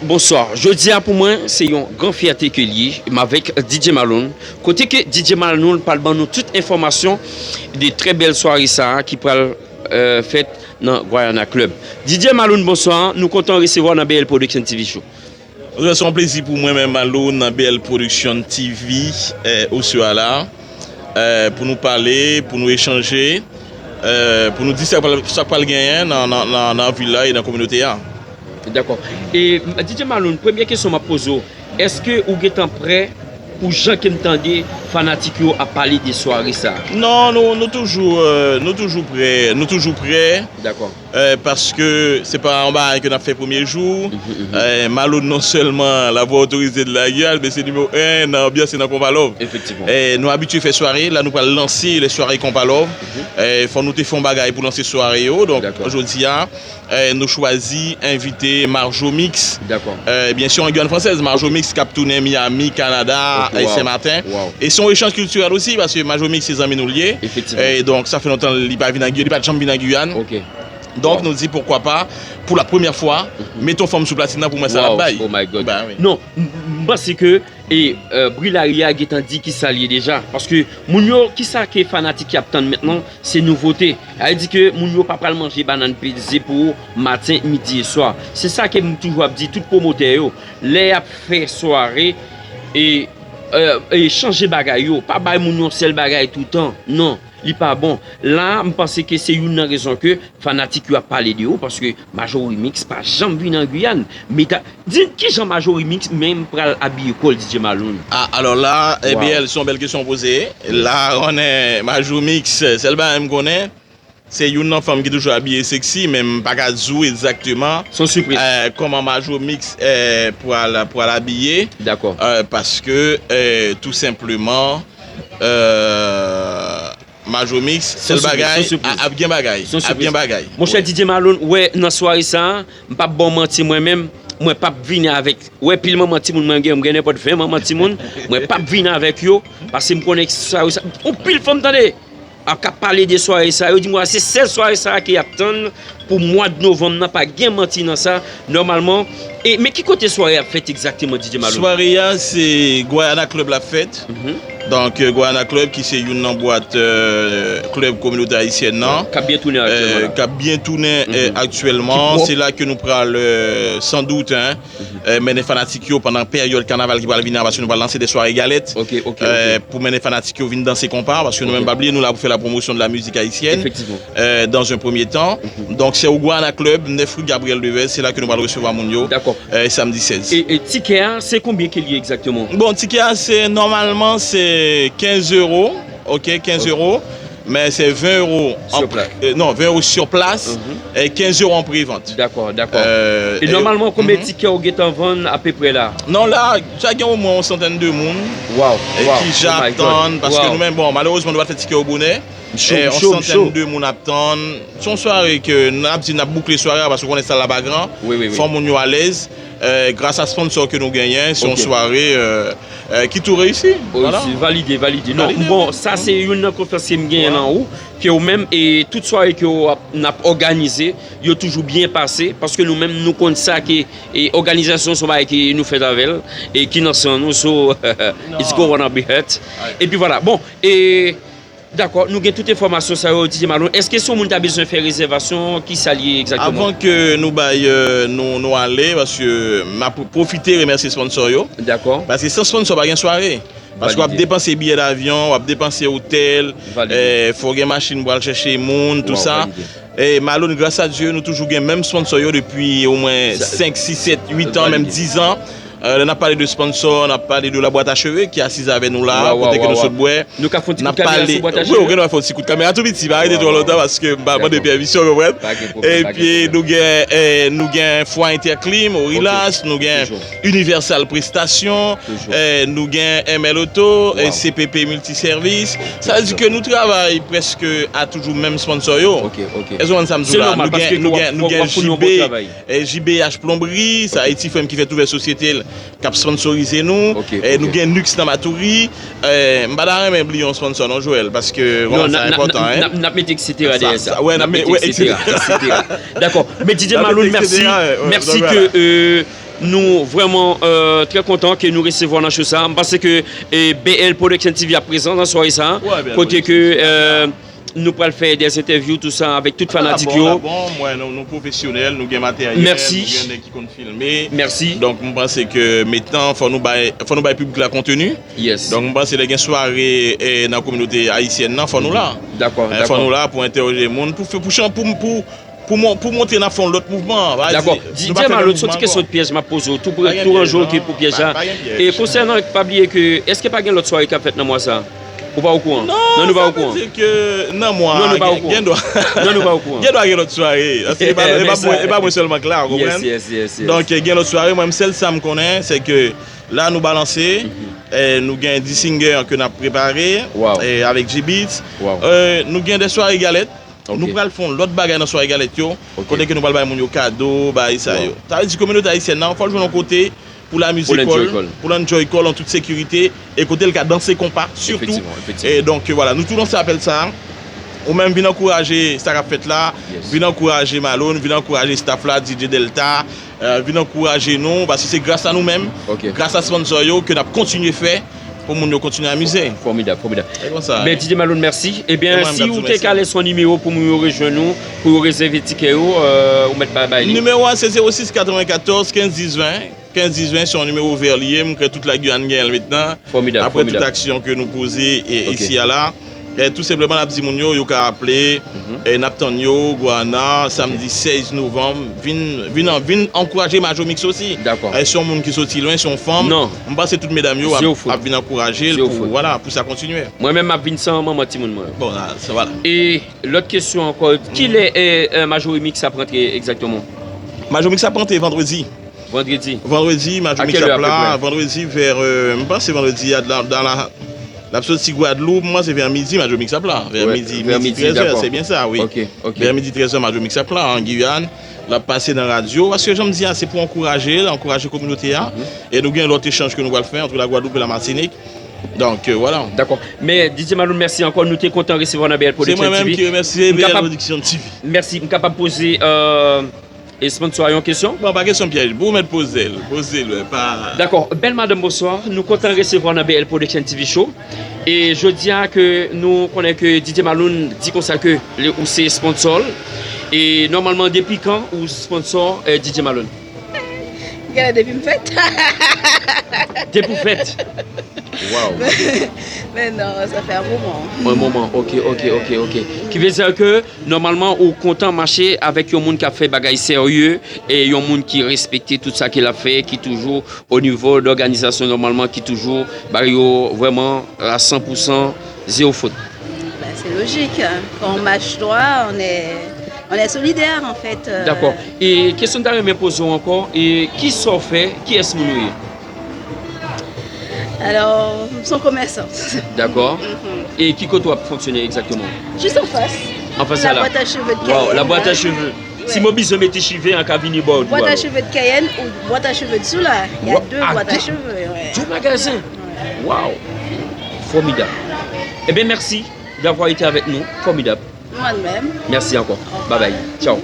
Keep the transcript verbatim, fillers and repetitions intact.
Bonswa. Jodi a pou mwen, se yon gran fyète ke l ye, m avèk D J Malone. Kote ke D J Malone pral ban nou tout enfòmasyon de trè bèl sware sa a ki pral, euh, fèt nan Guayana Club. D J Malone, bonswa. Nou kontan resevwa w nan B L Production T V Show. Se yon plezi pou mwen menm, Malone, nan B L Production T V, euh, oswa la, euh, pou nou pale, pou nou echanje, euh, pou nou di sa k pral, sa k pral genyen nan, nan, nan, nan vil la e nan kominote a. Dakò. E, D J Malone, premye kesyon m ap poze w, èske ou gentan prè pou jan ke m tande fanatik yo ap pale de sware sa a? Non, nou, nou toujou, euh, nou toujou prè, nou toujou prè. Dakò. Euh, paske se pa yon bagay ke n ap fè premye jou. Mhm, mhm. Euh, Malone non sèlman la voix autorisée de la Guyane, men se nimewo en nan anbyans e nan konpa love. Efektivman. Euh, nou abitye fè sware, la nou pral lanse lè sware konpa love. Mhm. Euh, fò nou te fè yon bagay pou lanse sware yo. Donk, dakò, jodi a, euh, nou chwazi envite Marjo Mix. Dakò. Euh, byen si an Guyane Française, Marjo Mix k ap tounen Miami, Kanada, ok, euh, wow, Sen Maten. Wow. E se yon echanj kiltirèl osi, paske Marjo Mix se zanmi nou l ye. Efektivman. E donk, sa fè lontan li pa vin an Guyane, li pa t janm vin an Guyane. Ok. Donk, wow, nou di, poukwa pa, pou la premyè fwa, mhm, mete yon fanm sou platin nan pou mwen sa l ap bay. Wow, oh my God. Ben wi. Non, m, m panse ke, e, euh, bri lari a gentan di kisa l ye deja. Paske moun yo, kisa ke fanatik yo ap tann mentnan, se nouvote. Sa vle di ke moun yo pa pral manje bannann peze pou ou maten, midi e swa. Se sa ke m toujou ap di tout pwomotè yo. Lè y ap fè sware, e, euh, e chanje bagay yo. Pa bay moun yon sèl bagay toutan. Non. Li pa bon. La, m panse ke se youn nan rezon ke fanatik yo ap pale de ou, paske Marjo Mix pa janm vin an Guyane. Men ta, di m kijan Marjo Mix menm pral abiye kò l, D J Malone? Ah, alò la, eh bien, se yon bèl kesyon w poze. La, konnen Marjo Mix, sèl bagay m konnen, se youn nan fanm ki toujou abiye seksi, men m pa ka di w egzakteman, se yon sipriz, euh, kòman Marjo Mix, euh, pral, pral abiye. Dakò. Euh, paske, euh, tou senpleman, euh, Marjo Mix, sèl bagay, ap gen bagay, ap gen bagay. Monchè D J Malone, w wè nan sware sa a, m p ap ba w manti mwen menm, mwen p ap vini avèk, w wè pil manman timoun mwen gen, mwen gen nenpòt ven manman timoun, mwen p ap vini avèk yo, paske m konnen sware sa, yon pil fanm tande, ap k ap pale de sware sa, yo di m, wa, se sèl sware sa a ke y ap tann, pou mwa d novanm nan, pa gen manti nan sa, nòmalman. E, men ki kote sware a ap fèt egzakteman, D J Malone? Sware a, se Guayana Club l ap fèt. Mhm. Donk, euh, Guayana Club, ki se youn nan bwat, euh, klèb kominote ayisyèn nan. K ap byen tounen aktyèlman la. Euh, k ap byen tounen, euh, aktyèlman. Ki pwòp. Se la ke nou pral, euh, san dout, hein, euh, mennen fanatik yo pandan peryòd kanaval ki pral vini an, paske nou pral lanse de sware galèt, ok, ok, euh, pou mennen fanatik yo vin danse konpa, paske nou menm pa bliye, nou la pou fè la promotion de la musique haïtienne, euh, dans un premier temps. Donk, se o Guayana Club, nèf rue Gabriel Devers, se la ke nou pral resevwa moun yo, euh, samdi sèz. E, e tikè a, se konbyen ke l ye egzakteman? Bon, tikè a, se, nòmalman, se kenz euro, ok, kenz euro. Men se ven euro, non, ven euro sur place, e kenz euro an prevant. Dakò, dakò. E nòmalman, konbyen tikè ou gentan vann apeprè la? Non, la, ja gen omwen yon santèn de moun, e ki ja ap tann, paske nou menm, bon, malerezman, nou pa t fè tikè yo bonè. Yon santèn de moun ap tann. Se yon sware ke n ap di n ap boukle sware a, paske ou konnen sal la pa gran. Fò moun yo alèz. Gras a sponsor ke nou genyen, se yon sware, euh, euh, ki tou reyisi. Vwala. Valide, valide. Non, bon, sa se youn nan konfyans ke m genyen nan ou, ke ou menm, e tout sware ke w ap, n ap òganize, yo toujou byen pase, paske nou menm, nou konn sa ke, e, òganizasyon se yon bagay ke nou fèt avè l, e ki nan san nou, so, it's gonna be hurt. Epi vwala. Bon, e, dakò, nou gen tout enfòmasyon sa yo, D J Malone. Èske si yon moun ta bezwen fè rezèvasyon, kisa l ye egzakteman? Avan ke nou bay, euh, nou, nou ale, paske m ap pwofite remèsye sponsor yo. Dakò. Paske san sponsor, pa gen sware. Paske w ap depanse biyè davyon, w ap depanse otèl, euh, fò gen machin pou al chèche moun, tou sa. E Malone, gras a Dye, nou toujou gen menm sponsor yo depi omwen senk, sis, sèt, uit an, menm diz an. Euh, lè n ap pale de sponsor, n ap pale de La Boîte à Cheveux ki asiz avè nou la, kote ke nou sot bwè. Nou ka fè yon ti kout kamera sou Boîte à Cheveux? Wi, ou gen dwa fè yon ti kout kamera tou piti, pa rete twò lontan paske m pa mande pèmisyon, ou konprann? Epi nou gen, euh, nou gen Fwa Interclim, Orilas, nou gen Universal Prestation, euh, nou gen M L Auto, euh, C P P Multiservice. Sa vle di ke nou travay prèske a toujou menm sponsor yo. Èske w konprann sa m di w la? Nou gen, nou gen, nou gen J B, eh, J B H Plomberie, sa e ti frè m ki fèk ouvè sosyete l, k ap sponsorize nou. Eh, nou gen Nux nan Matoury. Eh, m pa ta renmen bliye yon sponsor non, Joel, paske sa enpòtan, hein. N ap mete et cetera dèyè sa. N ap mete et cetera, et cetera. Dakò. Men D J Malone, mèsi. Mèsi ke, euh, Nou vrèman, euh, trè kontan ke nou resevwa w nan show sa. M panse ke, eh, B L Production T V ap prezan nan sware sa, kote ke, euh, nou pral fè des interviews, tou sa, avèk tout fanatik yo. Mwen, nou, nou pwofesyonèl, nou gen materyèl, nou gen nèg ki konn filme. Mèsi. Donk, m panse ke mentnan, fò nou bay, fò nou bay piblik la konteni. Donk, m panse lè gen sware, eh, nan kominote ayisyèn nan, fò nou la. Dakò, fò nou la pou entèwoje moun, pou fè, pou chan-, pou, pou, pou mon-, pou montre n ap fè yon lòt mouvman. Dakò. Didier Malone, se yon ti kesyon de pyèj m ap poze w. Tou pre-, tou ranje w ke pou pyèj la. E konsènan, pa bliye ke, èske pa gen lòt sware k ap fèt nan mwa sa? Ou pa okouran? Non, nou pa okouran. Sa vle di ke nan mwa, gen dwa. Non, nou pa okouran. Gen dwa gen lòt sware. Paske e pa, e pa mwen, e pa mwen sèlman k la, ou konprann? Donk, gen lòt sware. Mwen, sèl sa m konnen, se ke la, nou balanse. Eh, nou gen dis singer ke n ap prepare, eh, avèk G-Beats. Eh, nou gen de sware galèt. Nou pral fè yon lòt bagay nan sware galèt yo, kote ke nou pral bay moun yo kado, bay sa yo. Sa vle di kominote ayisyèn nan, fò l jwenn yon kote pou l amize kò l, pou l enjoy kò l an tout sekirite, e kote l ka danse konpa, sitou. E donk, vwala, nou tou lanse apèl sa a. Ou menm vin ankouraje sa k ap fèt la, vin ankouraje Malone, vin ankouraje staff la, D J Delta, eh, vin ankouraje nou, paske se gras a nou menm, gras a sponsor yo ke n ap kontinye fè pou moun yo kontinye amize. Fòmidab, fòmidab. Se konsa. Men Didier Malone, mèsi. Ebyen, si ou te ka lese yon nimewo pou moun yo rejwenn ou, pou yo rezève tikè yo, eh, ou mèt bay, bay li. Nimewo a se zewo sis katrevenkatòz kenz dis ven. Kenz dis ven se yon nimewo vè li ye, m kwè tout Lagiyàn genyen l mentnan. Fòmidab, fòmidab. Apre tout aksyon ke nou poze e, isi a la, e tou senpleman n ap di moun yo, yo ka aple, e n ap tann yo, Guana, samdi sèz novanm, vin, vin, vin ankouraje Majo Mix osi. Dakò. E se yon moun ki soti lwen, se yon fanm. M panse tout medam yo ap, ap vin ankouraje l pou, vwala, pou sa kontinye. Mwen menm, m ap vin san manman timoun mwen. Bon, a, sa, vwala. E lòt kesyon ankò, kilè, e, e, Majo Mix ap rantre egzakteman? Majo Mix ap rantre vandredi. Vandredi. Vandredi, Majo Mix ap la. Vandredi, vè, euh, m panse vandredi a, dan, dan la, l ap soti Gwadloup, m panse vè midi, Majo Mix ap la. Vè midi, midi, trèzè, se byen sa, wi. Vè midi, trèzè, Majo Mix ap la, an Giyàn. L ap pase nan radyo. Paske, jan m di a, se pou ankouraje l, ankouraje kominote a. E nou gen lòt echanj ke nou pral fè ant Lagwadloup e Lamatinik. Donk, euh, vwala. Dakò. Men, Didier Malone, mèsi ankò. Nou te kontan resevwa w nan B L Production T V. Se mwen menm ki remèsye B L Production T V. Mèsi. M kapab poze, euh, e sponsor a yon kesyon? Bon, pa kesyon pyèj. Ou mèt poze l. Poze l, wi, pa... Dakò. Bèl madanm, bonswa. Nou kontan resevwa w nan B L Production T V Show. E jodi a ke nou konnen ke Didier Malone di konsa ke li, ou se sponsor l. E nòmalman, depi kan ou sponsor, eh, Didier Malone? Genlè depi m fèt. Depi w fèt? Wow. Men non, sa fè yon moman. Yon moman, ok, ok, ok, ok. Ki vle di ke, nòmalman, ou kontan mache avèk yon moun k ap fè bagay serye e yon moun ki respekte tout sa ke l ap fè, ki toujou o nivo dòganizasyon, nòmalman, ki toujou ba yo vrèman a san pou san, zewo fot. Ben, c'est logique, hein. Quand on marche droit, on est, on est solidaire, en fait, euh. Dakò. E kesyon m ta renmen poze w ankò, e kisa w fè, kiyès moun ou ye? Alors, m se yon komèsant. Dakò. Mhm. E ki kote w ap fonksyone egzakteman? Juste en face. Anfas la. La boîte à cheveux de Cayenne. Wow, la boîte à cheveux. Si mwen bezwen mete chive an, ka vini bò w tou. Boîte à cheveux de Cayenne ou boîte à cheveux de Soula. Il y a deux boîtes à cheveux, ouais. Deux magasins. Ouais. Wow. Formidable. Eh bien, merci d'avoir été avec nous. Formidable. Moi de même. Merci encore. Bye bye. Ciao.